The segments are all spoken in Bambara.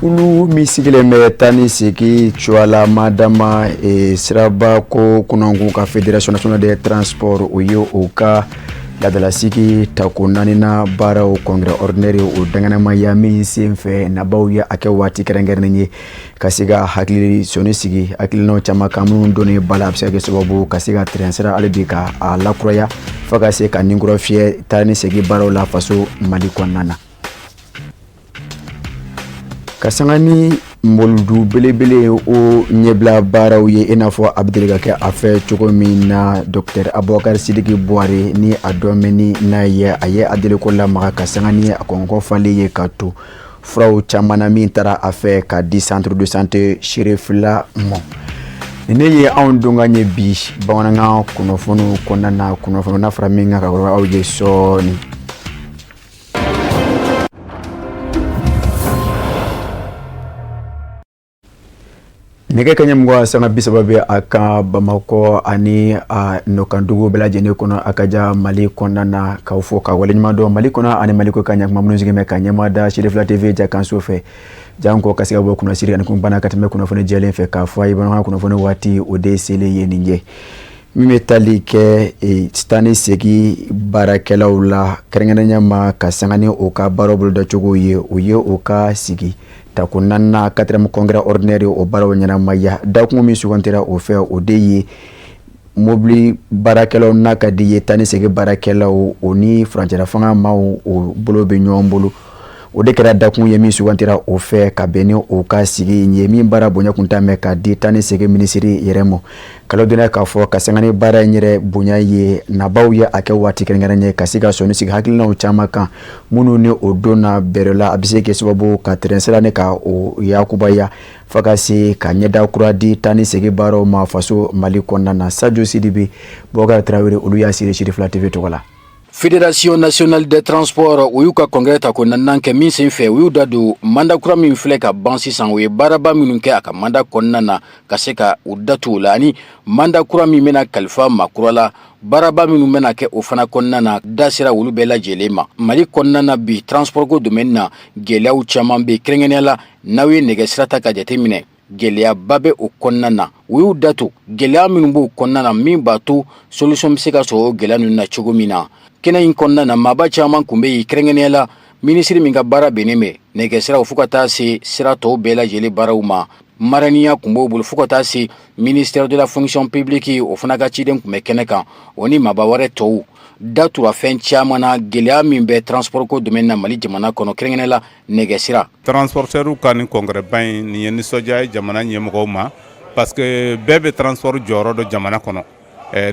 Kulu min sigilen bɛ taa ni segin cogoya la madama siraba ko kunnakun ka Fédération nationale des transports, o ye o ka laadalasigi tako naaninan baaraw congrès ordinaire o dankɛnɛmaya min senfɛ, nabaw ye a kɛ waati kɛrɛnkɛrɛnnen ye ka se ka hakili sɔnni sigi hakilinaw caman kan minnu donni ba la, a bɛ se ka kɛ sababu ka se ka tɛrɛn sira hali bi ka a lakuraya fo ka se ka ninkura fiyɛ taa ni segin baaraw la faso Mali kɔnɔna na. Ka sanga ni moludu belebele o ɲɛbila baaraw ye, i n'a fɔ a bɛ deli ka kɛ a fɛ cogo min na, Docteur Abubakar Sidiki Buware ni a dɔn bɛ ni n'a ye, a ye a deliko lamaga ka sanga ni a kɔnkɔ falen ye ka to furaw caman na min taara a fɛ ka di centre de santé Serefila ma. Nin ne ye anw donkan ye bi bamanankan kunnafoniw kɔnɔna na, kunnafoni n'a fɔra min kan ka aw ye sɔɔni. Nɛgɛ kaɲɛ 20:30 bɛ a kan Bamakɔ ani a nɔkandugu bɛɛ lajɛlen kɔnɔ, a ka ja Mali kɔnɔna na. K'aw fo ka waleɲuman dɔn Mali kɔnɔ ani Mali kɔ kan, ɲakuma minnu sigilen bɛ ka ɲɛmaa da Serefila TV jakanso fɛ janko ka se ka bɔ kunnasiri ani kunbana ka tɛmɛ kunnafoni jɛlen fɛ k'a fɔ a ye bamanankan kunnafoni waati o de selen ye nin ye min bɛ tali kɛ taa ni segin baarakɛlaw la, kɛrɛnkɛrɛnnenya ma ka sanga ni o ka baaraw bolodacogo ye. O ye o ka sigi tako naaninan quatrième congrès ordinaire o baaraw ɲɛnamaya. Dakun min sugantira o fɛ, o de ye mobili baarakɛlaw n'a ka di ye taa ni segin baarakɛlaw, o ni furancɛla fanga maaw o bolo bɛ ɲɔgɔn bolo. O de kɛra dakun ye min sugantira o fɛ ka bɛn ni o ka sigi ye min baara bonya kun t'a mɛn ka di taa ni segin minisiri yɛrɛ ma. Kalo donna k'a fɔ ka sanga ni baara in yɛrɛ bonya ye, nabaw ye a kɛ waati kɛrɛnkɛrɛn ye ka se ka sɔnni sigi hakilinaw caman kan minnu ni o donna bɛrɛ la, a bɛ se kɛ sababu ka tɛrɛn sira ni ka o yakubaya fo ka se ka ɲɛda kura di taa ni segin baaraw ma faso Mali kɔnɔna na. Sajo Sidibe, Bɔkari Tarawele, olu y'a siri Serefila TV tɔgɔ la. Fédération nationale des transports, u y'u ka congrès tako naaninan kɛ min sen fɛ, u y'u da don mandat kura min filɛ ka ban sisan, u ye baaraba minnu kɛ a ka mandat kɔnɔna na, ka se ka u da tu o la, ani mandat kura min bɛna kalifa maa kura la, baaraba minnu bɛna kɛ o fana kɔnɔna na, da sera olu bɛɛ lajɛlen ma. Mali kɔnɔna na bi, transport ko domaine na, gɛlɛyaw caman bɛ, kɛrɛnkɛrɛnnenya la n'aw ye nɛgɛ sira ta ka jateminɛ, gɛlɛyaba bɛ o kɔnɔna na. U y'u da to gɛlɛya minnu b'o kɔnɔna na, min b'a to solution bɛ se ka sɔrɔ o gɛlɛya ninnu na cogo min na. Kɛnɛ in kɔnɔna na, maaba caman tun bɛ yen, kɛrɛnkɛrɛnnenya la minisiri min ka baara bɛnnen bɛ nɛgɛsiraw fo ka taa se sira tɔw bɛɛ lajɛlen baaraw ma, maraniya tun b'o bolo, fo ka taa se ministère de la fonction publique, o fana ka ciden tun bɛ kɛnɛ kan, o ni maaba wɛrɛ tɔw. Da tura fɛn caman na, gɛlɛya min bɛ transport ko domaine na Mali jamana kɔnɔ, kɛrɛnkɛrɛnnenya la nɛgɛsira. Transporteurs ka nin congrès ba in, nin ye nisɔndiya ye jamana ɲɛmɔgɔw ma, parce que bɛɛ bɛ transport jɔyɔrɔ dɔn jamana kɔnɔ.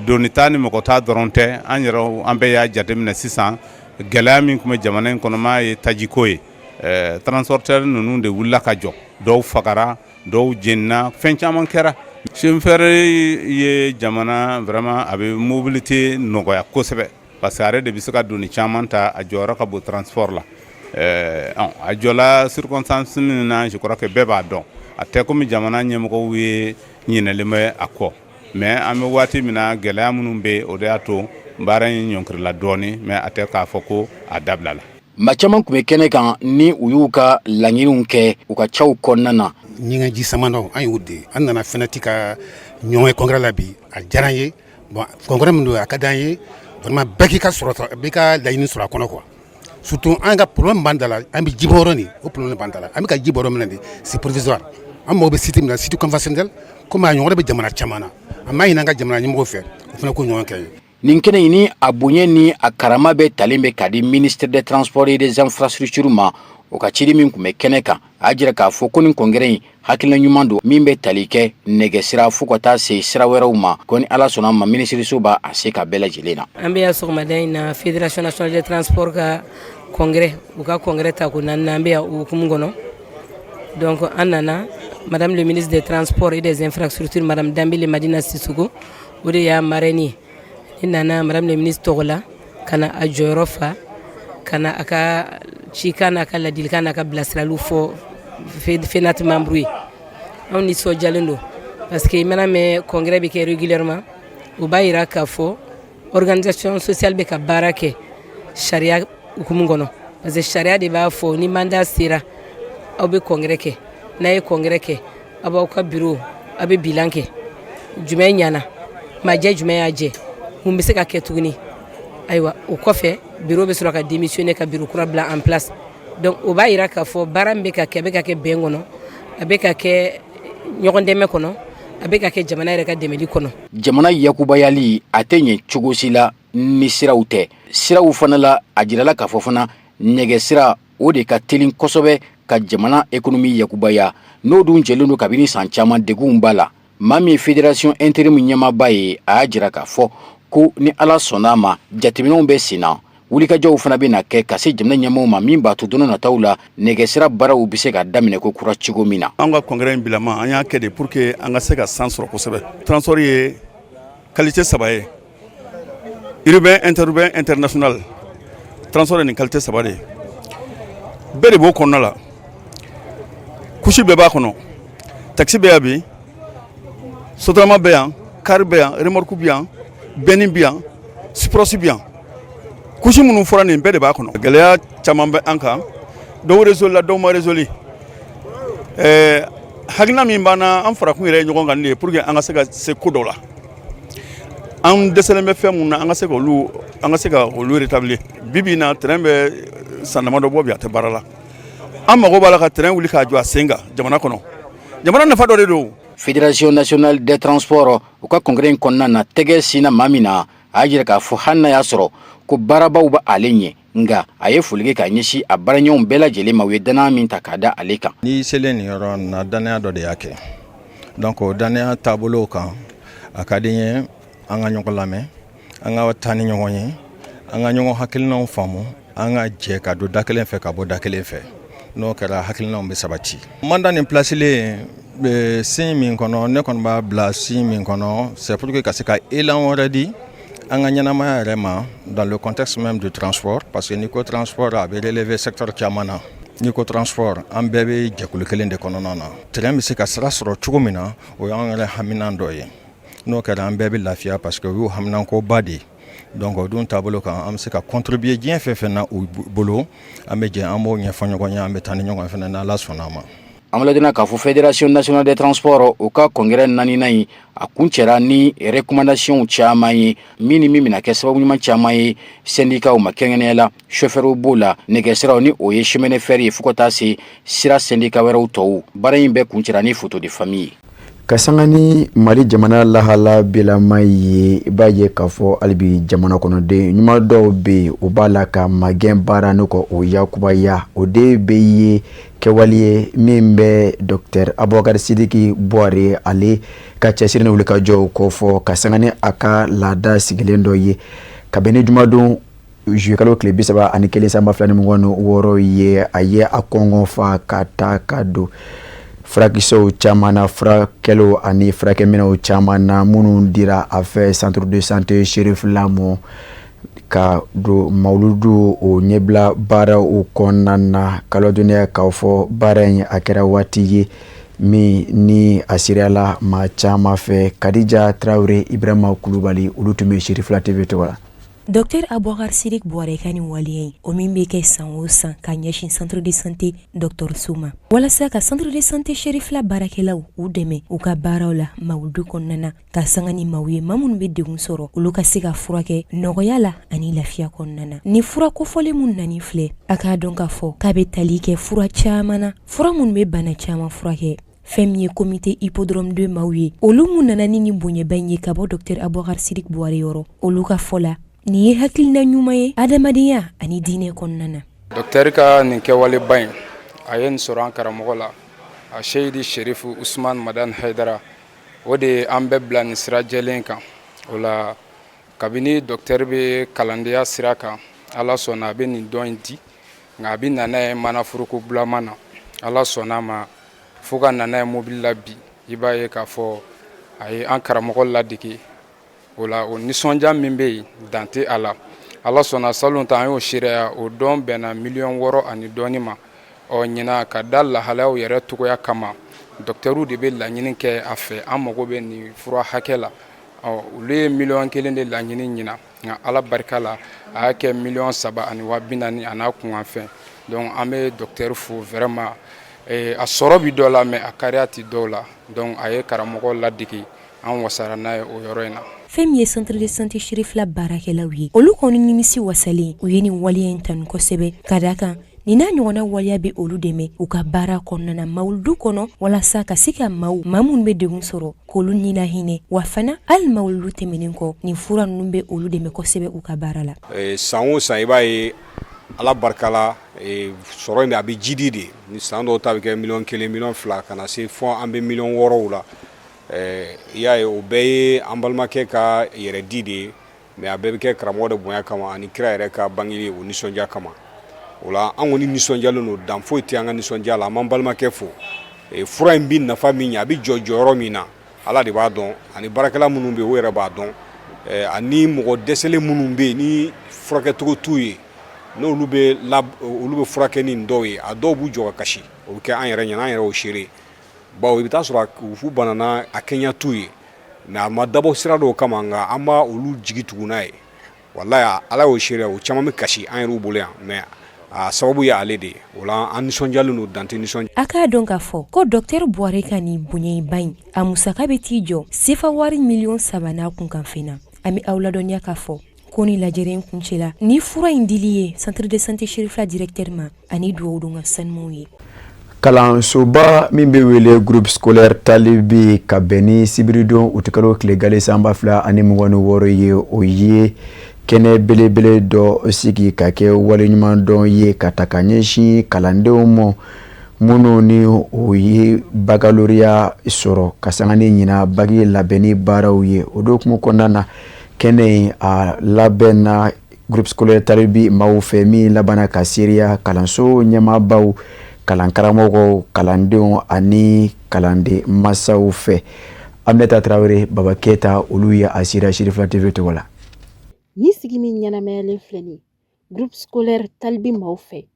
Doni ta ni mɔgɔ ta dɔrɔn tɛ. An yɛrɛ, an bɛɛ y'a jateminɛ sisan, gɛlɛya min tun bɛ jamana in kɔnɔ, m'a ye tajiko ye, transporteur ninnu de wulila ka jɔ, dɔw fagara, dɔw jenina, fɛn caman kɛra. Chemin fer ye jamana vraiment a bɛ mobilité nɔgɔya kosɛbɛ, parce que ale de bɛ se ka doni caman ta, a jɔyɔrɔ ka bon transport la. A jɔla circonstance min na, je crois que bɛɛ b'a dɔn, a tɛ komi jamana ɲɛmɔgɔw ye ɲinɛlen bɛ a kɔ. Mais an bɛ waati min na, gɛlɛya minnu bɛ yen, o de y'a to baara in ɲɔngirila dɔɔnin, mais a tɛ k'a fɔ ko a dabila la. Maa caman tun bɛ kɛnɛ kan ni u y'u ka laɲiniw kɛ u ka caw kɔnɔna na. Ɲɛgɛn ji samanaw, an y'o de, an nana FENAT ka ɲɔgɔn ye congrès la bi, a diyara an ye. Bon, congrès min don, a ka d'an ye vraiment, bɛɛ k'i ka sɔrɔ, bɛɛ ka laɲini sɔrɔ a kɔnɔ quoi. Surtout an ka problème b'an da la, an bɛ ji bɔ yɔrɔ nin, o problème b'an da la. An bɛ ka ji bɔ yɔrɔ min na de, c'est provisoire. An mago bɛ site min na, site conventionnel, komi a ɲɔgɔn bɛ jamana caman na. An b'a ɲini an ka jamana ɲɛmɔgɔw fɛ, o fana k'o ɲɔgɔn kɛ ye. Nin kɛnɛ in ni a bonya ni a karama bɛɛ talen bɛ ka di ministre des Transports et des Infrastructures ma. O ka ciden min tun bɛ kɛnɛ kan, a y'a jira k'a fɔ ko nin congrès in hakilina ɲuman don min bɛ tali kɛ nɛgɛsira fo ka taa se sira wɛrɛw ma, ko ni Ala sɔnna ma, minisiriso b'a a se ka bɛɛ lajɛlen na. An bɛ yan sɔgɔmada in na, Fédération nationale des transports ka congrès, u ka congrès tako naaninan, an bɛ yan o hukumu kɔnɔ. Donc an nana, madame le ministre des Transports et des Infrastructures, madame Danbele Madina Sissoko, o de y'a marraine ye. Ne nana madame le ministre tɔgɔ la ka na a jɔyɔrɔ fa, ka na a ka cikan n'a ka ladilikan n'a ka bilasiraliw fɔ FENAT membre ye. Anw nisɔndiyalen don, parce que i mana mɛn congrès bɛ kɛ régulièrement, o b'a yira k'a fɔ organisation sociale bɛ ka baara kɛ sariya hukumu kɔnɔ, parce que sariya de b'a fɔ ni mandat sera Aw bɛ congrès kɛ. N'a ye congrès kɛ, aw b'aw ka bureau, aw bɛ bilan kɛ. Jumɛn ɲana, majɛ jumɛn y'a jɛ, mun bɛ se ka kɛ tuguni? Ayiwa, o kɔfɛ, bureau bɛ sɔrɔ ka démissionner ka bureau kura bila en place. Donc o b'a jira k'a fɔ baara min bɛ ka kɛ, a bɛ ka kɛ bɛn kɔnɔ, a bɛ ka kɛ ɲɔgɔn dɛmɛ kɔnɔ, a bɛ ka kɛ jamana yɛrɛ ka dɛmɛli kɔnɔ. Jamana yakubayali a tɛ ɲɛ cogo si la ni siraw tɛ. Siraw fana la, a jirala k'a fɔ fana nɛgɛ sira o de ka teli kosɛbɛ ka jamana économie yakubaya. N'o dun jɛlen don kabini san caman, degunw b'a la. Maa min ye fédération intérim ɲɛmaaba ye, a y'a jira k'a fɔ ko ni Ala sɔnna a ma, jateminɛw bɛ sen na, wulikajɔw fana bɛna kɛ ka se jamana ɲɛmaaw ma, min b'a to don nataw la nɛgɛsira baaraw bɛ se ka daminɛ ko kura cogo min na. An ka congrès in bilama, an y'a kɛ de pour que an ka se ka san sɔrɔ kosɛbɛ. Transport ye qualité saba ye: urbain, interurbain, international. Transport ye nin qualité saba de ye. Bɛɛ de b'o kɔnɔna la, couche bɛɛ b'a kɔnɔ. Taxi bɛ yan bi, Sotrama bɛ yan, car bɛ yan, remorque bɛ yan, benne bɛ yan, Spross bɛ yan. Couche minnu fɔra nin bɛɛ de b'a kɔnɔ. Gɛlɛya caman bɛ an kan, dɔw résolu la, dɔw ma résolu. Hakilina min b'an na, an farakun yɛrɛ ye ɲɔgɔn kan nin de ye pour que an ka se ka se ko dɔ la. An dɛsɛlen bɛ fɛn mun na, an ka se ka olu rétablir. Bi bi in na, train bɛ san damadɔ bɔ bi, a tɛ baara la. An mago b'a la ka train wuli k'a jɔ a sen kan jamana kɔnɔ. Jamana nafa dɔ de don. Fédération nationale des transports u ka congrès in kɔnɔna na, tɛgɛ sinna maa min na, a y'a jira k'a fɔ hali n'a y'a sɔrɔ ko baarabaw bɛ ale ɲɛ, nka a ye foli kɛ k'a ɲɛsin a baaraɲɔgɔnw bɛɛ lajɛlen ma, u ye danaya min ta k'a da ale kan. N'i selen nin yɔrɔ na, danaya dɔ de y'a kɛ. Donc o danaya taabolo kan, a ka di n ye an ka ɲɔgɔn lamɛn, an ka taa ni ɲɔgɔn ye, an ka ɲɔgɔn hakilinaw faamu, an ka jɛ ka don da kelen fɛ, ka bɔ da kelen fɛ. N'o kɛra, hakilinaw bɛ sabati. Mandat nin placelen signe min kɔnɔ, ne kɔni b'a bila signe min kɔnɔ, c'est pour que ka se ka élan wɛrɛ di an ka ɲɛnamaya yɛrɛ ma dans le contexte même du transport, parce que n'i ko transport, a bɛ relever secteur caman na. N'i ko transport, an bɛɛ bɛ jɛkulu kelen de kɔnɔna na. Train bɛ se ka sira sɔrɔ cogo min na, o y'an yɛrɛ haminan dɔ ye. N'o kɛra, an bɛɛ bɛ lafiya, parce que o y'u haminankoba de ye. Donc o dun taabolo kan, an bɛ se ka contribuer diɲɛ fɛn fɛn na u bolo, an bɛ jɛ, an b'o ɲɛfɔ ɲɔgɔn ye, an bɛ taa ni ɲɔgɔn fɛnɛ, n'Ala sɔnna a ma. An ladɔnna k'a fɔ Fédération nationale des transports u ka congrès naaninan in, a kuncɛra ni recommandation caman ye, min ni min bɛna kɛ sababu ɲuman caman ye syndicats ma, kɛrɛnkɛrɛnnenya la chauffeurs b'o la, nɛgɛsiraw ni o ye chemin de fer ye, fo ka taa se sira syndicat wɛrɛw tɔw. Baara in bɛɛ kuncɛra ni photo de famille ye. Ka sanga ni Mali jamana lahala bilama ye, i b'a ye k'a fɔ halibi jamana kɔnɔden ɲuman dɔw bɛ yen, o b'a la ka magɛn baara n'o ka o yakubaya. O de bɛ ye kɛwale ye min bɛ Docteur Abubakari Sidiki Buware, ale ka cɛsiri ni wulikajɔw kɔfɔ, ka sanga ni a ka laada sigilen dɔ ye kabini jumadon juillet kalo tile 31 san 2026 ye. A ye a kɔngɔ fa ka taa ka don furakisɛw caman na, furakɛliw ani furakɛminɛw caman na minnu dira a fɛ centre de santé Cherifla ma, ka don mawuludu o ɲɛbila baaraw kɔnɔna na. Kaladɔnniya k'a fɔ baara in a kɛra waati ye min ni a seereyala maa caman fɛ. Kadija Tarawele, Ibrahima Kulubali, olu tun bɛ Cherifla TV tɔgɔ la. Docteur Abubakar Sidiki Buware ka nin waleya in, o min bɛ kɛ san o san ka ɲɛsin centre de santé dɔgɔtɔrɔso ma, walasa ka centre de santé Cherifla baarakɛlaw u dɛmɛ u ka baaraw la mawuludu kɔnɔna na, ka sanga ni maaw ye, maa minnu bɛ degun sɔrɔ, olu ka se ka furakɛ nɔgɔya la ani lafiya kɔnɔna na. Ni fura kofɔlen minnu nani filɛ, a k'a dɔn k'a fɔ k'a bɛ tali kɛ fura caman na, fura minnu bɛ bana caman furakɛ. Fɛn min ye comité hippodrome de maaw ye, olu mun nana ni nin bonyaba in ye ka bɔ docteur Abubakar Sidiki Buware yɔrɔ, olu ka fɔ la, nin ye hakilina ɲuman ye adamadenya ani diinɛ kɔnɔna na. Docteur ka nin kɛwaleba in, a ye nin sɔrɔ an karamɔgɔ la, a Seyidi Sherifu Usman Madani Hayidara. O de ye an bɛɛ bila nin sira jɛlen kan. O la, kabini docteur bɛ kalandenya sira kan, Ala sɔnna, a bɛ nin dɔn in di, nka a bɛ na n'a ye manaforoko bulama na. Ala sɔnna a ma, fo ka na n'a ye mobili la bi. I b'a ye k'a fɔ a ye an karamɔgɔ ladege o la. O nisɔndiya min bɛ yen, dan tɛ a la. Ala sɔnna, salon ta an y'o seereya, o dɔn bɛnna miliyɔn 6 ani dɔɔni ma. Ɔ ɲinan, ka da lahalayaw yɛrɛ cogoya kama, dɔkitɛriw de bɛ laɲini kɛ a fɛ, an mago bɛ nin fura hakɛ la. Ɔ olu ye miliyɔn 1 de laɲini ɲinan, nka Ala barika la, a y'a kɛ miliyɔn 3 ani 40 000 a n'a kunkanfɛn. Donc an bɛ dɔkitɛri fo vraiment. A sɔrɔ bɛ dɔ la, mais a kariya tɛ dɔw la. Donc a ye karamɔgɔ ladege, an wasara n'a ye o yɔrɔ in na. Fɛn min ye centre de santé Cherifila baarakɛlaw ye, olu kɔni nimisi wasalen, u ye nin waleya in tanu kosɛbɛ, ka da kan nin n'a ɲɔgɔnna waleya bɛ olu dɛmɛ u ka baara kɔnɔna na mawuludu kɔnɔ, walasa ka se ka maaw, maa minnu bɛ degun sɔrɔ, k'olu ni lahinɛ. Wa fana, hali mawuludu tɛmɛnen kɔ, nin fura ninnu bɛ olu dɛmɛ kosɛbɛ u ka baara la. San o san, i b'a ye, Ala barika la, sɔrɔ in a bɛ jidi de. Ni san dɔw ta bɛ kɛ miliyɔn 1, miliyɔn 2, ka na se fɔ an bɛ miliyɔn 6w la. I y'a ye, o bɛɛ ye an balimakɛ ka yɛrɛ di de ye, mais a bɛɛ bɛ kɛ karamɔgɔ de bonya kama ani kira yɛrɛ ka bangeli, o nisɔndiya kama. O la, an kɔni nisɔndiyalen don, dan foyi tɛ an ka nisɔndiya la. An b'an balimakɛ fo. Fura in bɛ nafa min ɲɛ, a bɛ jɔ jɔyɔrɔ min na, Ala de b'a dɔn, ani baarakɛla minnu bɛ yen, o yɛrɛ b'a dɔn, ani mɔgɔ dɛsɛlen minnu bɛ yen ni furakɛcogo t'u ye, n'olu bɛ olu bɛ furakɛ ni dɔw ye, a dɔw b'u jɔ ka kasi. O bɛ kɛ an yɛrɛ ɲɛna, an yɛrɛ y'o seere, bawo i bɛ taa sɔrɔ u banana, a kɛɲɛ t'u ye, mais a ma dabɔ sira dɔw kama, nka an b'a olu jigi tugu n'a ye. Walayi, Ala y'o seere, o caman bɛ kasi an yɛrɛw bolo yan, mais a sababu ye ale de ye. O la, an nisɔndiyalen don, dan tɛ nisɔndiya. A k'a dɔn k'a fɔ ko docteur Buware ka nin bonyaba in, a musaka bɛ t'i jɔ sefa wari miliyɔn 3 n'a kunkanfɛn na. An bɛ aw ladɔnniya k'a fɔ ko ni lajɛrɛ in kuncɛla ni fura in dili ye centre de santé Cherifila directeur ma, ani dugawu don ka sanumaw ye. Kalansoba min bɛ wele Groupe scolaire Talibi, ka bɛn ni sibiridon utikalo tile gale san 2026 ye, o ye kɛnɛ belebele dɔ sigi ka kɛ waleɲumandɔn ye ka ta ka ɲɛsin kalandenw ma minnu ni o ye baccalauréat sɔrɔ, ka sanga ni ɲina bac labɛnni baaraw ye. O don hukumu kɔnɔna na, kɛnɛ in a labɛnna Groupe scolaire Talibi maaw fɛ, min labanna ka seereya kalanso ɲɛmaabaw, kalankaramɔgɔw, kalandenw ani kalanden masaw fɛ. Aminata Tarawele, Baba Keyita, olu ye a seereya Cherifila TV tɔgɔ la. Ni sigi min ɲɛnamayalen filɛ nin groupe scolaire Talibi maaw fɛ,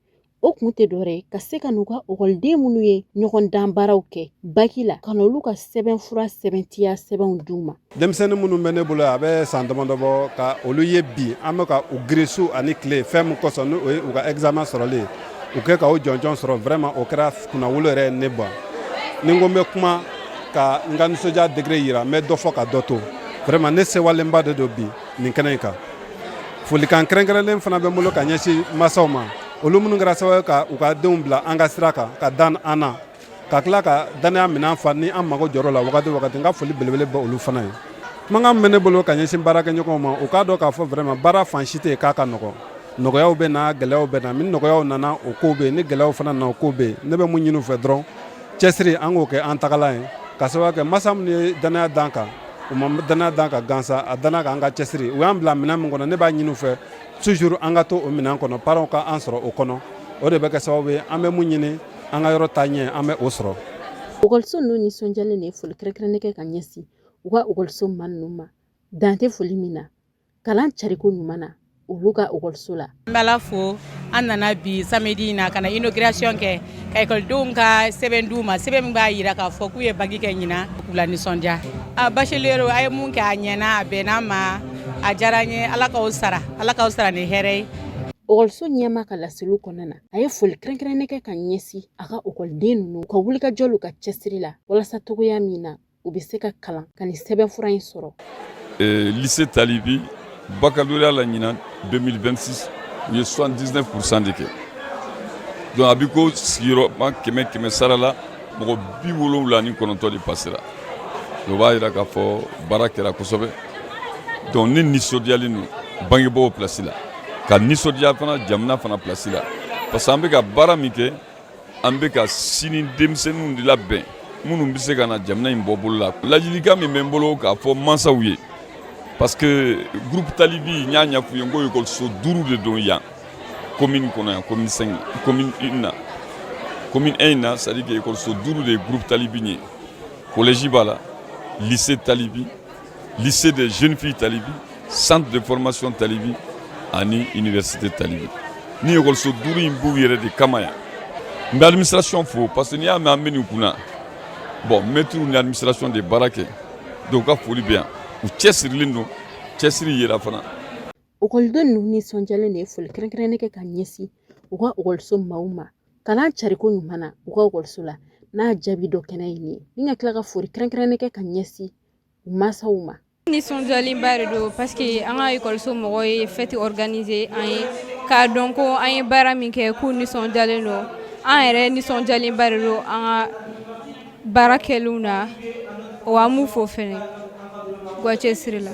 o kun tɛ dɔwɛrɛ ye ka se ka n'u ka ekɔliden minnu ye ɲɔgɔn dan baaraw kɛ bac la, ka n'olu ka sɛbɛnfura sɛbɛntiya sɛbɛnw d'u ma. Denmisɛnnin minnu bɛ ne bolo, a bɛ san damadɔ bɔ ka olu ye bi, an bɛ ka u girin su ani tile fɛn min kosɔn, ni o ye u ka examen sɔrɔli ye, u kɛ ka o jɔnjɔn sɔrɔ. Vraiment, o kɛra kunnawolo yɛrɛ ye ne ban. Ni n ko n bɛ kuma ka n ka nisɔndiya degré yira, n bɛ dɔ fɔ ka dɔ to. Vraiment, ne sewalenba de don bi nin kɛnɛ in kan. Folikan kɛrɛnkɛrɛnlen fana bɛ n bolo ka ɲɛsin masaw ma, olu minnu kɛra sababu ka u ka denw bila an ka sira kan, ka dan an na, ka tila ka danaya minɛn fa ni an mago jɔrɔ la wagati wagati. N ka foli belebele bɛ olu fana ye. Kumakan min bɛ ne bolo ka ɲɛsin baarakɛɲɔgɔnw ma, u k'a dɔn k'a fɔ vraiment, baara fan si tɛ yen k'a ka nɔgɔn. Nɔgɔyaw bɛ na, gɛlɛyaw bɛ na. Ni nɔgɔyaw nana, o kow bɛ yen, ni gɛlɛyaw fana nana, o kow bɛ yen. Ne bɛ mun ɲini u fɛ dɔrɔn? Cɛsiri, an k'o kɛ an tagalan ye, ka sababu kɛ masa minnu ye danaya d'an kan, u ma danaya d'an kan gansan, a danna k'an ka cɛsiri. U y'an bila minɛn min kɔnɔ, ne b'a ɲini u fɛ toujours an ka to o minɛn kɔnɔ, parents ka an sɔrɔ o kɔnɔ. O de bɛ kɛ sababu ye, an bɛ mun ɲini an ka yɔrɔ taa ɲɛ, an bɛ o sɔrɔ. Ekɔliso ninnu nisɔndiyalen de ye foli kɛrɛnkɛrɛnnen kɛ ka ɲɛsin u ka ekɔliso maa ninnu ma, dan tɛ foli min na, kalan cariko ɲuman na olu ka ekɔliso la. N bɛ Ala fo, an nana bi samedi in na ka na inauguration kɛ, ka ekɔlidenw ka sɛbɛn d'u ma, sɛbɛn min b'a jira k'a fɔ k'u ye bac kɛ ɲinan, k'u la nisɔndiya. A bachelier, a ye mun kɛ, a ɲɛna, a bɛnna ma, a diyara n ye. Ala k'aw sara, Ala k'aw sara ni hɛrɛ ye. Ekɔliso ɲɛmaa ka laseliw kɔnɔna na, a ye foli kɛrɛnkɛrɛnnen kɛ ka ɲɛsin a ka ekɔliden ninnu ka wulikajɔ n'u ka cɛsiri la, walasa togoya min na u bɛ se ka kalan ka nin sɛbɛnfura in sɔrɔ. Lycée Talibi, baccalauréat la ɲinan 2026, u ye 79% de kɛ. Donc a bɛ ko sigiyɔrɔma 100 100 sara la, mɔgɔ 79 de passera. O b'a jira k'a fɔ baara kɛra kosɛbɛ. Donc ne nisɔndiyalen don bangebaaw place la, ka nisɔndiya fana jamana fana place la, parce que an bɛ ka baara min kɛ, an bɛ ka sini denmisɛnninw de labɛn minnu bɛ se ka na jamana in bɔ bolo la. Ladilikan min bɛ n bolo k'a fɔ mansaw ye, parce que groupe Talibi, n y'a ɲɛf'u ye n ko ekɔliso duuru de don yan commune kɔnɔ yan, commune 5, commune 1 na, commune 1 na, c'est à dire que ekɔliso duuru de ye groupe Talibi ye. Collège b'a la, lycée Talibi, lycée des jeunes filles Talibi, centre de formation Talibi ani université Talibi. Ni ekɔliso duuru in b'u yɛrɛ de kama yan. N bɛ administration fo, parce que n'i y'a mɛn an bɛ nin kunna, bon, maître ni administration de baara kɛ. Donc u ka foli bɛ yan, u cɛsirilen don, cɛsiri yera fana. Ekɔliden ninnu nisɔndiyalen de ye foli kɛrɛnkɛrɛnnen kɛ ka ɲɛsin u ka ekɔliso maaw ma. Kalan cariko ɲuman na u ka ekɔliso la, n'a jaabi dɔ kɛnɛ ye nin ye, ni ka tila ka foli kɛrɛnkɛrɛnnen kɛ ka ɲɛsin u mansaw ma. Nisɔndiyalenba de don parce que an ka ekɔliso mɔgɔw ye fête organiser an ye, k'a dɔn ko an ye baara min kɛ, k'u nisɔndiyalen don. An yɛrɛ nisɔndiyalenba de don an ka baara kɛlenw na wa. An b'u fo fɛnɛ u ka cɛsiri la.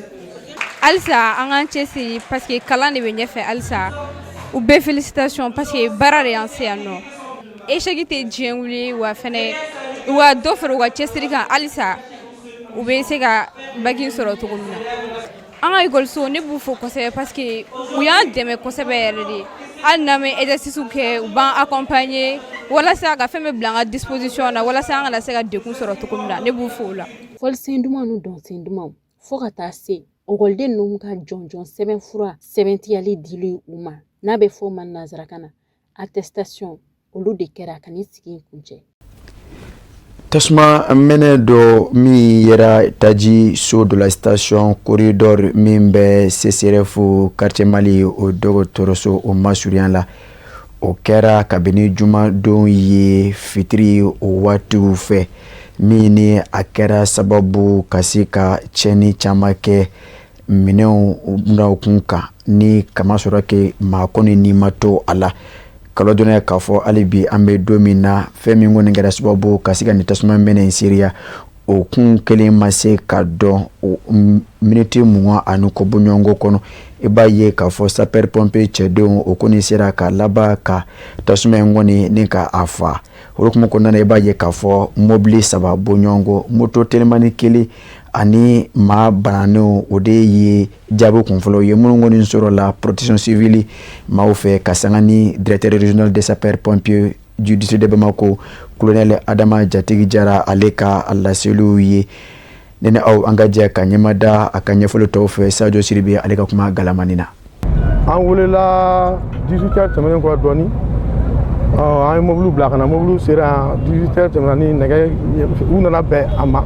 Halisa an k'an cɛsiri parce que kalan de bɛ ɲɛfɛ. Halisa u bɛɛ félicitation parce que baara de y'an se yan nɔ. Échec tɛ diɲɛ wuli wa fɛnɛ, u ka dɔ fara u ka cɛsiri kan halisa, u bɛ se ka bac sɔrɔ cogo min na. An ka ekɔliso, ne b'u fo kosɛbɛ parce que u y'an dɛmɛ kosɛbɛ yɛrɛ de. Hali n'an bɛ exercice kɛ, u b'an accompagner walasa ka fɛn bɛɛ bila an ka disposition na, walasa an kana se ka degun sɔrɔ cogo min na. Ne b'u fo o la. Fɔlisen dumanw ni dɔnsen dumanw, fo ka taa se ekɔliden ninnu ka jɔnjɔn sɛbɛnfura sɛbɛntiyali dili u ma, n'a bɛ fɔ o ma nanzarakan na attestation, olu de kɛra ka nin sigi in kuncɛ. Tasuma mɛnɛ dɔ min yera taji so dɔ la station corridor min bɛ CSRéf quartier Mali, o dɔgɔtɔrɔso o masurunya la, o kɛra kabini jumadon ye fitiri o waatiw fɛ, min ni a kɛra sababu ka se ka tiɲɛni caman kɛ minɛnw naw kun kan, ni kama sɔrɔ kɛ maa kɔni ni ma to a la. Kalo dɔnna k'a fɔ hali bi an bɛ don min na, fɛn min kɔni kɛra sababu ka se ka nin tasuma mɛnɛ in seereya, o kun kelen ma se ka dɔn. O miniti 20 ani kɔ bɔɲɔgɔnko kɔnɔ, i b'a ye k'a fɔ sapeur pompier cɛdenw o kɔni sera ka laban ka tasuma in kɔni ni ka a fa. O hukumu kɔnɔna na, i b'a ye k'a fɔ mobili saba bɔɲɔgɔnko, moto telimani kelen ani maa bananenw, o de ye jaabi kunfɔlɔ ye minnu kɔni sɔrɔla protection civile maaw fɛ, ka sanga ni directeur régional des sapeurs pompiers du district de Bamako, colonel Adama Jatigi Jara, ale ka laseliw ye. Ne ni aw, an ka jɛ ka ɲɛmada a ka ɲɛfɔli tɔw fɛ Sadio Sidibe, ale ka kuma galamani na. An welela 18 heures tɛmɛnen kɔ dɔɔni, an ye mobili bila ka na. Mobili sera yan 18 heures tɛmɛna ni nɛgɛ, u nana bɛn a ma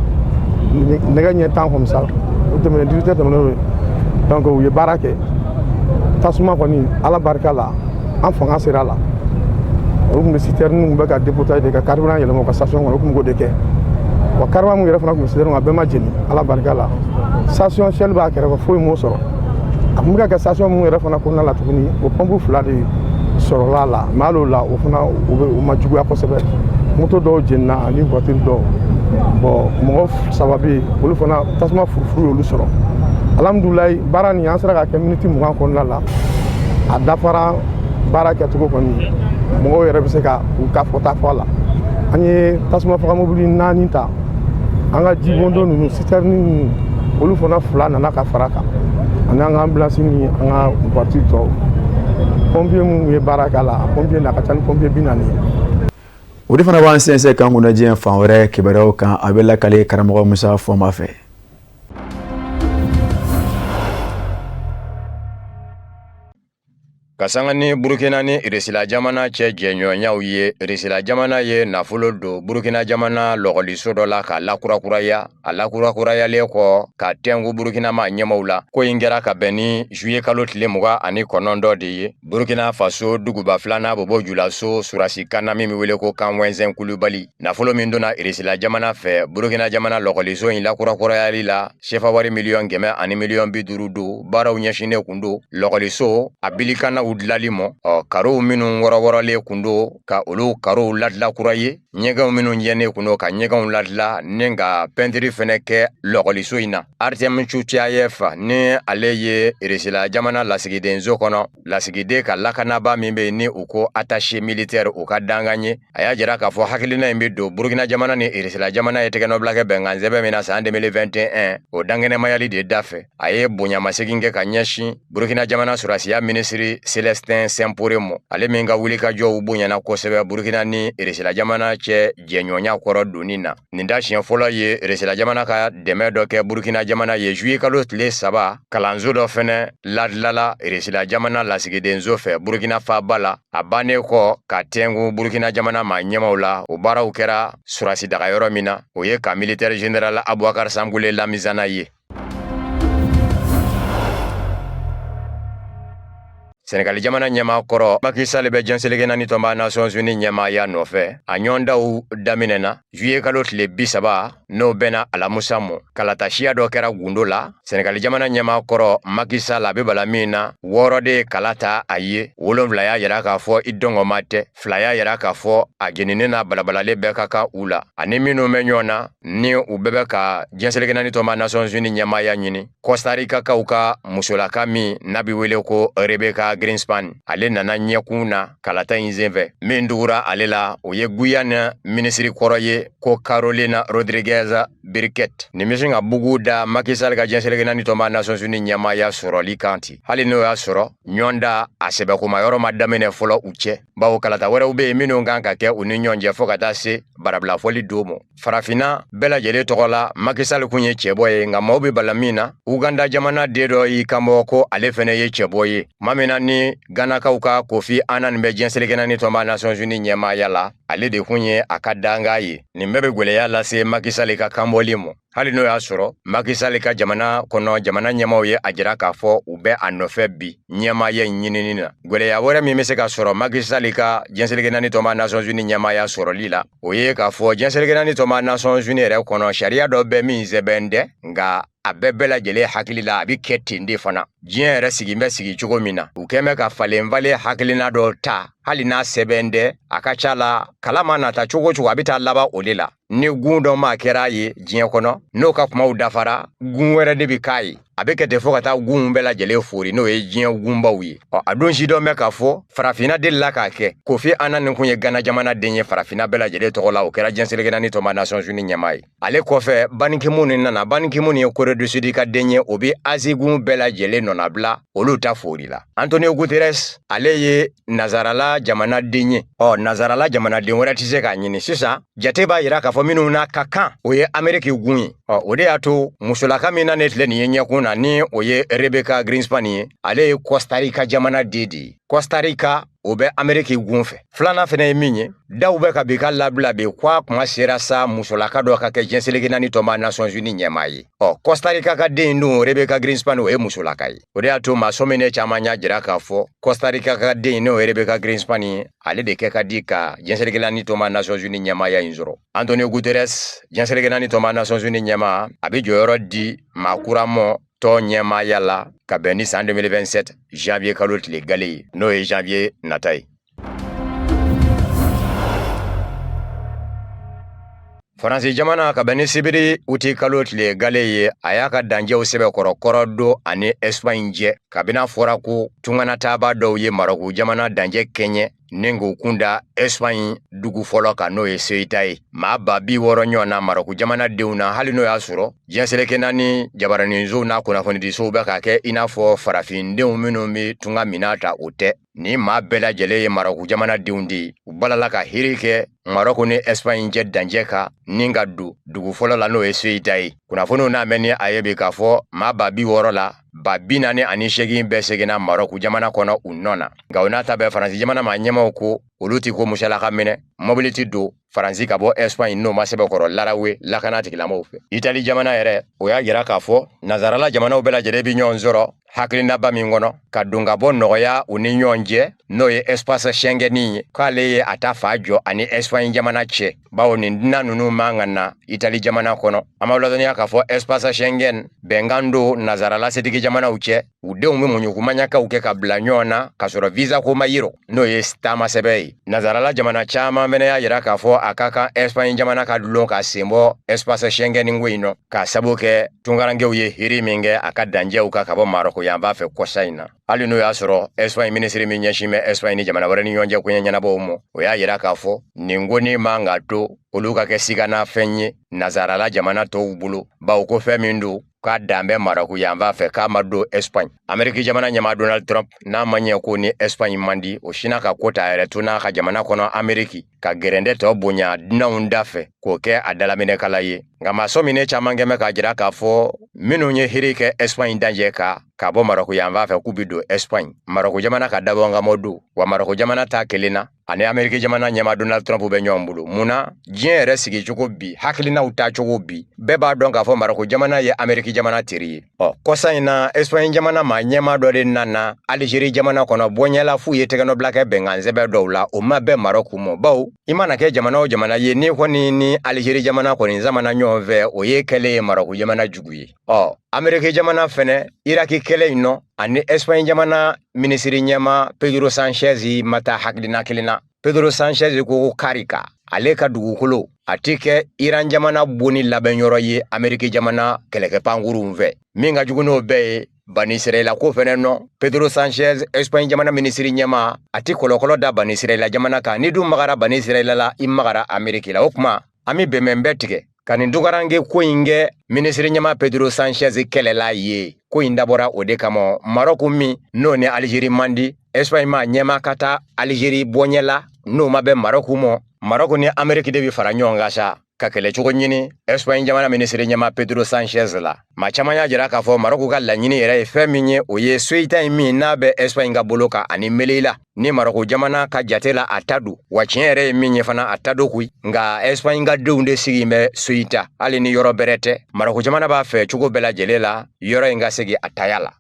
nɛgɛ ɲɛ 10 comme ça, o tɛmɛnen 18 heures tɛmɛnen. Donc u ye baara kɛ. Tasuma kɔni, Ala barika la, an fanga sera a la. Olu tun bɛ citerne tun bɛ ka dépotage de ka carburant yɛlɛma u ka station kɔnɔ, u tun b'o de kɛ wa. Carburant mun yɛrɛ fana tun bɛ citerne kɔnɔ, a bɛɛ ma jeni, Ala barika la. Station Shell b'a kɛrɛfɛ, foyi m'o sɔrɔ. A tun bɛ ka kɛ station mun yɛrɛ fana kɔnɔna la tuguni, o pompe fila de sɔrɔla a la, mais hali o la, o fana o bɛ o ma juguya kosɛbɛ. Moto dɔw jenina ani voiture dɔw. Bon, mɔgɔ saba bɛ yen, olu fana tasuma furufuru y'olu sɔrɔ. Alhamdulilayi, baara nin an sera ka kɛ miniti 20 kɔnɔna la, a dafara. Baara kɛcogo kɔni, mɔgɔw yɛrɛ bɛ se ka u ka fɔta fɔ a la. An ye tasuma faga mobili naani ta, an ka jibondon ninnu, citerne ninnu, olu fana fila nana ka fara kan, ani an ka ambulance ni an ka voiture tɔw. Pompier minnu ye baara k'a la, a pompier na ka ca ni pompier 40 ye. O de fana b'an sɛnsɛn k'an kunna diɲɛ fan wɛrɛ kibaruyaw kan. A bɛ lakale karamɔgɔ Musa Fɔnba fɛ. Ka sanga ni Burukina ni Irisila jamana cɛ jɛɲɔgɔnyaw ye, Irisila jamana ye nafolo don Burukina jamana lɔgɔliso dɔ la k'a lakurakuraya. A lakurakurayalen kɔ, ka tɛnku Burukina maa ɲɛmaw la. Ko in kɛra ka bɛn ni juillet kalo tile 29 de ye. Burukina Faso duguba filanan Bobo Julaso surasi kanna min bɛ wele ko Camp Ouezzin Coulibaly, nafolo min donna Irisila jamana fɛ Burukina jamana lɔgɔliso in lakurakurayali la, sefa wari 150 miliyɔn don. Baaraw ɲɛsinnen kun don lɔgɔliso a bilikanaw dilali mɔ, ɔ karow minnu wɔrɔwɔrɔlen kun don, ka olu karow ladila kura ye, ɲɛgɛnw minnu jɛnen kun don, ka ɲɛgɛnw ladila, ni ka pɛntiri fɛnɛ kɛ lɔgɔliso in na. Artem Chutiayev, ni ale ye Irisila jamana lasigidenso kɔnɔ lasigiden ka lakanaba min bɛ yen ni u ko attaché militaire, u ka dankan ye, a y'a jira k'a fɔ hakilina in bɛ don Burukina jamana ni Irisila jamana ye tɛgɛnɔbila kɛ bɛnkan sɛbɛn min na san 2021, o dankɛnɛmayali de da fɛ. A ye bonyamasegin kɛ ka ɲɛsin Burukina jamana sɔrɔdasiya minisiri Celestin Simporé mɔ, ale min ka wulikajɔw bonyana kosɛbɛ Burukina ni Irisila jamana cɛ jɛɲɔgɔnya kɔrɔ donni na. Nin da siɲɛ fɔlɔ ye Irisila jamana ka dɛmɛ dɔ kɛ Burukina jamana ye. Juillet kalo tile 3, kalanso dɔ fɛnɛ ladilala Irisila jamana lasigidenso fɛ Burukina faaba la, a bannen kɔ ka tɛnku Burukina jamana maa ɲɛmaw la. O baaraw kɛra surasi dagayɔrɔ min na, o ye camp militaire général Abubakar Sankule Lamizana ye. Senegali jamana ɲɛmaa kɔrɔ Macky Sall bɛ diɲɛ seleke naani tɔnba Nations Unies ɲɛmaaya nɔfɛ. A ɲɔgɔndanw daminɛna juillet kalo tile 30, n'o bɛnna alamusa mɔ. Kalata siya dɔ kɛra gundo la. Senegali jamana ɲɛmaa kɔrɔ Macky Sall, a bɛ bala min na, 6 de ye kala ta a ye, 7 y'a yira k'a fɔ i dɔngɔma tɛ, 2 y'a yira k'a fɔ a jeninen n'a balabalalen bɛɛ ka kan u la. Ani minnu bɛ ɲɔgɔn na ni u bɛɛ bɛ ka diɲɛ seleke naani tɔnba Nations Unies ɲɛmaaya ɲini, Costa Rica kaw ka musolaka min n'a bɛ wele ko Rebecca Grynspan, ale nana ɲɛkun na kalata in senfɛ. Min dugura ale la, o ye Guyane minisiri kɔrɔ ye ko Carolina Rodriguez Birkett. Nin bɛ sin ka bugu da Macky Sall ka diɲɛ seleke naani tɔnba Nations Unies ɲɛmaaya sɔrɔli kan ten, hali n'o y'a sɔrɔ ɲɔgɔn da a sɛbɛkoma yɔrɔ ma daminɛ fɔlɔ u cɛ, bawo kalata wɛrɛw bɛ yen minnu kan ka kɛ u ni ɲɔgɔn cɛ fo ka taa se barabilafɔli don mɔ. Farafinna bɛɛ lajɛlen tɔgɔ la, Macky Sall kun ye cɛbɔ ye, nka maaw bɛ bala min na, Uganda jamana den dɔ y'i kanbɔ ko ale fɛnɛ ye cɛbɔ ye. Tuma min na ni Ganakaw ka Kofi Annan bɛ diɲɛ seleke naani tɔnba Nations Unies ɲɛmaaya la, ale de kun ye a ka danga ye. Nin bɛɛ bɛ gwɛlɛya lase Macky Sall ka kanbɔli mɔ, hali n'o y'a sɔrɔ Macky Sall ka jamana kɔnɔ jamana ɲɛmaaw ye a jira k'a fɔ u bɛ a nɔfɛ bi ɲɛmaaya in ɲinini na. Gwɛlɛya wɛrɛ min bɛ se ka sɔrɔ Macky Sall ka diɲɛ seleke naani tɔnba Nations Unies ɲɛmaaya sɔrɔli la, o ye k'a fɔ diɲɛ seleke naani tɔnba Nations Unies yɛrɛ kɔnɔ, sariya dɔ bɛ min sɛbɛn tɛ, nka a bɛɛ bɛɛ lajɛlen hakili la, a bɛ kɛ ten de fana. Diɲɛ yɛrɛ sigi bɛ sigi cogo min na, u kɛn bɛ ka falen falen hakilina dɔ ta, hali n'a sɛbɛn tɛ. A ka ca la, kala ma nata cogo o cogo, a bɛ taa laban o de la. Ni gun dɔ maa kɛra a ye diɲɛ kɔnɔ, n'o ka kumaw dafara, gun wɛrɛ de bɛ k'a ye. A bɛ kɛ ten fo ka taa gunw bɛɛ lajɛlen fori, n'o ye diɲɛ gunbaw ye. Ɔ, a don si dɔn bɛ k'a fɔ farafinna delila k'a kɛ. Kofi Annan nin kun ye Gana jamana den ye farafinna bɛɛ lajɛlen tɔgɔ la, o kɛra diɲɛ seleke naani tɔnba Nations Unies ɲɛmaa ye. Ale kɔfɛ, Ban Ki-moon nana. Ban Ki-moon ye Corée du Sud ka den ye, o bɛ Asie gun bɛɛ lajɛlen nɔnabila, olu ta fori la. Antonio Guterres, ale ye nazarala jamana den ye. Ɔ, nazarala jamanaden wɛrɛ tɛ se k'a ɲini. Sisan jate b'a yira k'a fɔ minnu n'a ka kan, o ye Ameriki gun ye. Ɔ, o de y'a to musolaka min na ne filɛ nin ye ɲɛkun na, ni o ye Rebecca Grynspan ye, ale ye Costa Rica jamana den de ye. Costa Rica, o bɛ Ameriki gun fɛ. Filanan fɛnɛ ye min ye, daw bɛ ka bi ka labila bi ko a kuma sera sa musolaka dɔ ka kɛ diɲɛ seleke naani tɔnba Nations Unies ɲɛmaa ye. Ɔ, Costa Rica ka den in dun, Rebecca Grynspan, o ye musolaka ye. O de y'a to maa sɔminen caman y'a jira k'a fɔ Costa Rica ka den in, n'o ye Rebecca Grynspan ye, ale de kɛ ka di ka diɲɛ seleke naani tɔnba Nations Unies ɲɛmaaya in sɔrɔ. Antonio Guterres, diɲɛ seleke naani tɔnba Nations Unies ɲɛmaa, a bɛ jɔyɔrɔ di maa kura mɔ tɔn ɲɛmaaya la ka bɛn ni san 2027 janvier kalo tile gale ye, n'o ye janvier nata ye. Faransi jamana, ka bɛn ni sibiri uti kalo tile gale ye, a y'a ka danjɛw sɛbɛkɔrɔ kɔrɔ don ani Espagne cɛ, kabini a fɔra ko tunganataaba dɔw ye Marɔku jamana danjɛ kɛɲɛ ni k'u kun da Espagne dugu fɔlɔ kan, n'o ye Ceuta ye. Maa 60 000 ɲɔgɔn na Marɔku jamana denw na, hali n'o y'a sɔrɔ diɲɛ seleke naani jabaraninsow n'a kunnafonidisow bɛ k'a kɛ i n'a fɔ farafindenw minnu bɛ tunga minɛn ta, o tɛ. Ni maa bɛɛ lajɛlen ye Marɔku jamana denw de ye. U balala ka hiri kɛ Marɔku ni Espagne cɛ danjɛ kan ni ka don dugu fɔlɔ la, n'o ye Ceuta ye. Kunnafoniw n'a mɛn ni a ye bi k'a fɔ maa 60 000 la, 48 000 bɛɛ seginna Marɔku jamana kɔnɔ u nɔ na. Nka o n'a ta bɛɛ, Faransi jamana maa ɲɛmaaw ko olu ti ko musalaka minɛ, mɔbili ti don Faransi ka bɔ Espagne n'o ma sɛbɛkɔrɔ larawe lakana tigilamɔgɔw fɛ. Itali jamana yɛrɛ, o y'a jira k'a fɔ nazarala jamanaw bɛɛ lajɛlen bɛ ɲɔgɔn sɔrɔ hakilinaba min kɔnɔ ka don ka bɔ nɔgɔya u ni ɲɔgɔn cɛ, n'o ye espace Schengen ye, k'ale ye a ta fa jɔ ani Espagne jamana cɛ, bawo nin dunan ninnu man ka na Itali jamana kɔnɔ. An b'aw ladɔnniya k'a fɔ espace Schengen bɛnkan don nazarala setigi jamanaw cɛ, u denw bɛ muɲukumaɲakaw kɛ ka bila ɲɔgɔn na k'a sɔrɔ visa ko ma yirɔ, n'o ye taamasɛbɛ ye. Nazarala jamana caman fɛnɛ y'a jira k'a fɔ a ka kan Espagne jamana ka dulon ka sen bɔ espace Schengen ko in nɔ, k'a sabu kɛ tunkarankew ye hiri min kɛ a ka danjɛw kan ka bɔ Marɔku yanfan fɛ kɔsa in na. Hali n'o y'a sɔrɔ Espagne minisiri min ɲɛsin bɛ Espagne ni jamana wɛrɛ ni ɲɔgɔn cɛ koɲɛ ɲɛnabɔw ma, o y'a jira k'a fɔ nin ko nin man ka to olu ka kɛ siganafɛn ye nazarala jamana tɔw bolo, bawo ko fɛn min don k'a dan bɛ Marɔku yanfan fɛ, k'a ma don Espagne. Ameriki jamana ɲɛmaa Donald Trump, n'a ma ɲɛ ko ni Espagne man di, o sinna ka ko ta a yɛrɛ to n'a ka jamana kɔnɔ Ameriki ka gɛrɛndɛ tɔ bonya dunanw da fɛ k'o kɛ a dalaminɛkala ye. Nka maa sɔminen caman kɛn bɛ k'a jira k'a fɔ minnu ye hiri kɛ Espagne danjɛ kan ka bɔ Marɔku yanfan fɛ k'u bɛ don Espagne, Marɔku jamana ka dabɔnkamɔ don wa Marɔku jamana ta kelen na. Ani Ameriki jamana ɲɛmaa Donald Trump bɛ ɲɔgɔn bolo. Mun na? Diɲɛ yɛrɛ sigicogo bi, hakilinaw taacogo bi, bɛɛ b'a dɔn k'a fɔ Marɔku jamana ye Ameriki jamana teri ye. Ɔ kɔsa in na, Espagne jamana maa ɲɛmaa dɔ de nana Algérie jamana kɔnɔ bɔɲɛla f'u ye tɛgɛnɔbila kɛ bɛnkansɛbɛn dɔw la, o ma bɛn Marɔku ma, bawo i mana kɛ jamana o jamana ye, n'i kɔni ni Algérie jamana kɔni samana ɲɔgɔn fɛ, o ye kɛlen ye Marɔku jamana jugu ye. Ɔ Ameriki jamana fɛnɛ, Iraki kɛlɛ in nɔ, ani Espagne jamana minisiri ɲɛmaa Pedro Sanchez ma taa hakilina kelen na. Pedro Sanchez ko karika ale ka dugukolo a ti kɛ Iran jamana bonni labɛnyɔrɔ ye Ameriki jamana kɛlɛkɛ pankurunw fɛ. Min ka jugu n'o bɛɛ ye, Bani Israɛla ko fɛnɛ nɔ, Pedro Sanchez, Espagne jamana minisiri ɲɛmaa, a ti kɔlɔkɔlɔ da Bani Israɛla jamana kan. N'i dun magara Bani Israɛla la, i magara Ameriki la. O kuma, an bɛ bɛnbɛn bɛɛ tigɛ ka nin tunkaranke ko in kɛ minisiri ɲɛmaa Pedro Sanchez kɛlɛla ye. Ko in dabɔra o de kama. Marɔku min n'o ni Algérie man di, Espagne maa ɲɛmaa ka taa Algérie bɔɲɛ la, n'o ma bɛn Marɔku ma, Marɔku ni Ameriki de bɛ fara ɲɔgɔn kan sa ka kɛlɛcogo ɲini Espagne jamana minisiri ɲɛmaa Pedro Sanchez la. Maa caman y'a jira k'a fɔ Marɔku ka laɲini yɛrɛ ye fɛn min ye, o ye Ceuta in min n'a bɛ Espagne ka bolo kan ani Melilla, ni Marɔku jamana ka jate la a ta don. Wa tiɲɛ yɛrɛ ye min ye fana, a ta don koyi, nka Espagne ka denw de sigi bɛ Ceuta, hali ni yɔrɔ bɛrɛ tɛ. Marɔku jamana b'a fɛ cogo bɛɛ lajɛlen la yɔrɔ in ka segin a taya la.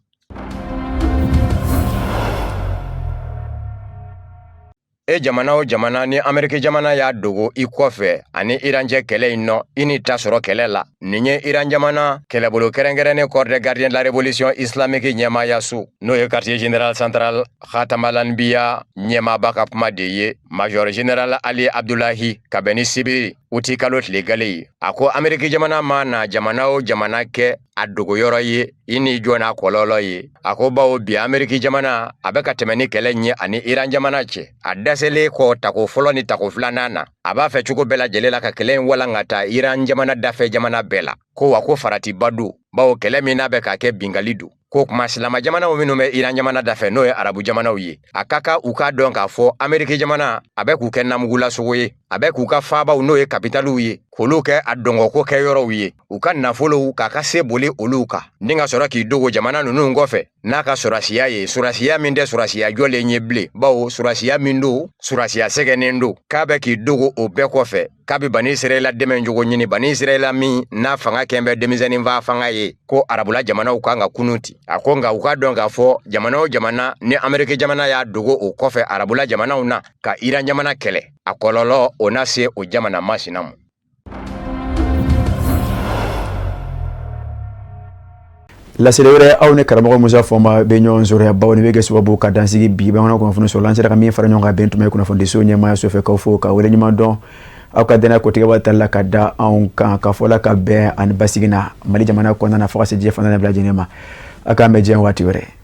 E jamana o jamana ni Ameriki jamana y'a dogo i kɔfɛ ani Iran cɛ kɛlɛ in nɔ, i n'i ta sɔrɔ kɛlɛ la. Nin ye Iran jamana kɛlɛbolo kɛrɛnkɛrɛnnen Corps des gardiens de la révolution islamique ɲɛmaayaso, n'o ye quartier général central Khatamal-Anbiya ɲɛmaaba ka kuma de ye, Major général Ali Abdulahi, ka bɛn ni sibiri uti kalo tile gale ye. A ko Ameriki jamana mana jamana o jamana kɛ a dogoyɔrɔ ye, i n'i jɔ n'a kɔlɔlɔ ye. A ko bawo bi Ameriki jamana a bɛ ka tɛmɛ ni kɛlɛ ɲɛ ani Iran jamana cɛ. A dɛsɛlen kɔ tako fɔlɔ ni tako filanan na, a b'a fɛ cogo bɛɛ lajɛlen la ka kɛlɛ in walankata Iran jamana dafɛ jamana bɛɛ la. Ko wa ko faratiba don, bawo kɛlɛ min n'a bɛ ka kɛ binkanni don. Ko kuma silama jamanaw minnu bɛ Iran jamana dafɛ, n'o ye arabu jamanaw ye, a ka kan u k'a dɔn k'a fɔ Ameriki jamana a bɛ k'u kɛ namugulasogo ye, a bɛ k'u ka faabaw, n'o ye kapitaliw ye, k'olu kɛ a dɔngɔko kɛyɔrɔw ye, u ka nafolow k'a ka se boli olu kan, ni ka sɔrɔ k'i dogo jamana ninnu kɔfɛ n'a ka sɔrɔsiya ye, sɔrɔsiya min tɛ sɔrɔsiya jɔlen ye bilen, bawo sɔrɔsiya min don, sɔrɔsiya sɛgɛnnen don, k'a bɛ k'i dogo o bɛɛ kɔfɛ, k'a bɛ Bani Israɛla dɛmɛ cogo ɲini, Bani Israɛla min n'a fanga kɛn bɛ denmisɛnnin fa fanga ye, ko arabula jamanaw kan ka kunun ten. A ko nka u k'a dɔn k'a fɔ jamana o jamana ni Ameriki jamana y'a dogo o kɔfɛ arabula jamanaw na ka Iran jamana kɛlɛ, a kɔlɔlɔ o na se o jamana masina ma. Laseli wɛrɛ, aw ni karamɔgɔ Musa Fɔnba bɛ ɲɔgɔn sɔrɔ yan, bawo nin bɛ kɛ sababu ka dansigi bi bamanan kunnafoni sɔrɔ. An sera ka min fara ɲɔgɔn kan bɛn tuma ye kunnafonidiso ɲɛmaayaso fɛ, k'aw fo ka waleɲuman dɔn aw ka dannaya kotigɛba tali la ka da anw kan, ka fɔ la ka bɛn ani basigi na Mali jamana kɔnɔna na fo ka se diɲɛ fan bɛɛ lajɛlen ma. A k'an bɛn diɲɛ waati wɛrɛ.